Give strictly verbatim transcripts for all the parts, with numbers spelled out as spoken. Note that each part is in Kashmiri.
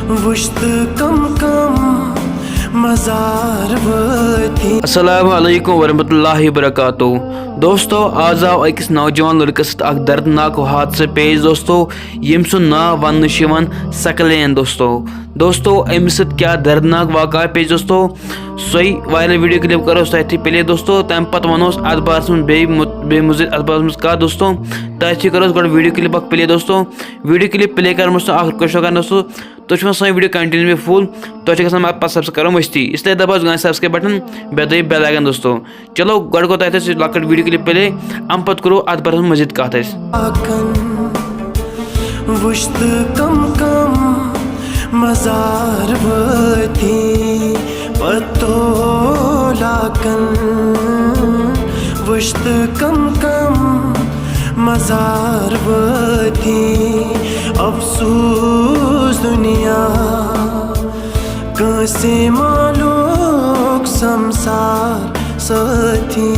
وٕچھ تہٕ کم کم مزار وٲتی۔ السلام علیکم ورحمۃ اللہ وبرکاتہ۔ دوستو، آز آو أکِس نوجوان لڑکس سۭتۍ اکھ دردناک حادثہٕ پیش دوستو، ییٚمۍ سُنٛد ناو وننہٕ چھُ یِوان سکلین دوستو۔ دوستو، أمِس سۭتۍ کیٛاہ دردناک واقعہ پیش دوستو، سۄے وائرل ویڈیو کلپ کرو أسۍ تۄہہِ تھی پلے دوستو۔ تمہِ پتہٕ ونو أسۍ اتھ بارس منٛز بیٚیہِ مُت-، بیٚیہِ مزید اتھ بارس منٛز کتھ دوستو۔ تۄہہِ تھی کرو أسۍ گۄڈٕ ویڈیو کلپ اکھ پلے دوستو۔ ویڈیو کلپ پلے کرنہٕ برونٛہہ چھُ اکھ request کران دوستو، تُہۍ چھِو سٲنۍ ویڈیو continue full، تۄہہِ چھِ گژھان مگر پتہٕ subscribe کرُن مٔشتٕے، اس لیے دبٲیِو گۄڈٕ subscribe button، بیٚیہِ دبٲیِو bell icon دوستو۔ چلو، گۄڈٕ گوٚو تۄہہِ تۄہہِ سۭتۍ لۄکٕٹ ویڈیو کلپ پلے، امہِ پتہٕ کرو اتھ بارس منٛز مزید کتھ أسۍ۔ لاکن وٕچھ تہٕ کم کم مزار وٲتی، پتو لاکن وٕچھ تہٕ کم کم مزار وٲتی۔ افسوس دنیا کٲنٛسہِ ما لیوٚکھ سمسار سٲتھی۔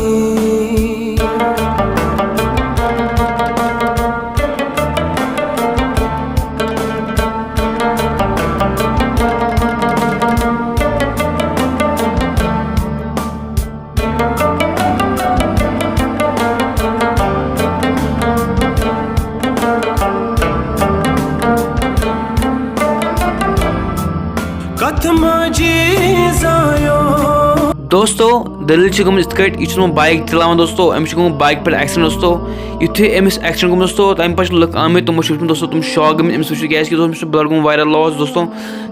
کتھ ماجی زایو۔ دوستو، دٔلیٖل چھِ گٔمٕژ یِتھ کٲٹھۍ، یہِ چھُ اوسمُت بایِک چلاوان دوستو، أمِس چھُ گوٚمُت بایِکہِ پٮ۪ٹھ accident دوستو۔ یُتھُے أمِس accident گوٚمُت دوستو، تَمہِ پَتہٕ چھِ لُکھ آمٕتۍ، تِمو چھِ وٕچھمُت دوستو، تِم shock گٔمٕتۍ أمِس وٕچھِتھ، کیٛازِکہِ دوستو، أمِس چھُ blood گوٚمُت واریاہ loss دوستو۔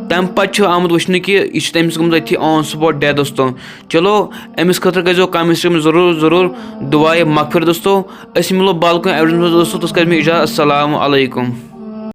تَمہِ پَتہٕ چھُ آمُت وٕچھنہٕ کہِ یہِ چھُ تٔمِس گوٚمُت أتھی on spot death دوستو۔ چلو، أمِس خٲطرٕ کٔرۍزیو کم سے کم ضروٗر، ضروٗر دُعایہِ مغفرت دوستو۔ أسۍ مِلو بالکُن evidence منٛز دوستو، تُس کَرِ مےٚ اِجازت۔ السلام علیکم۔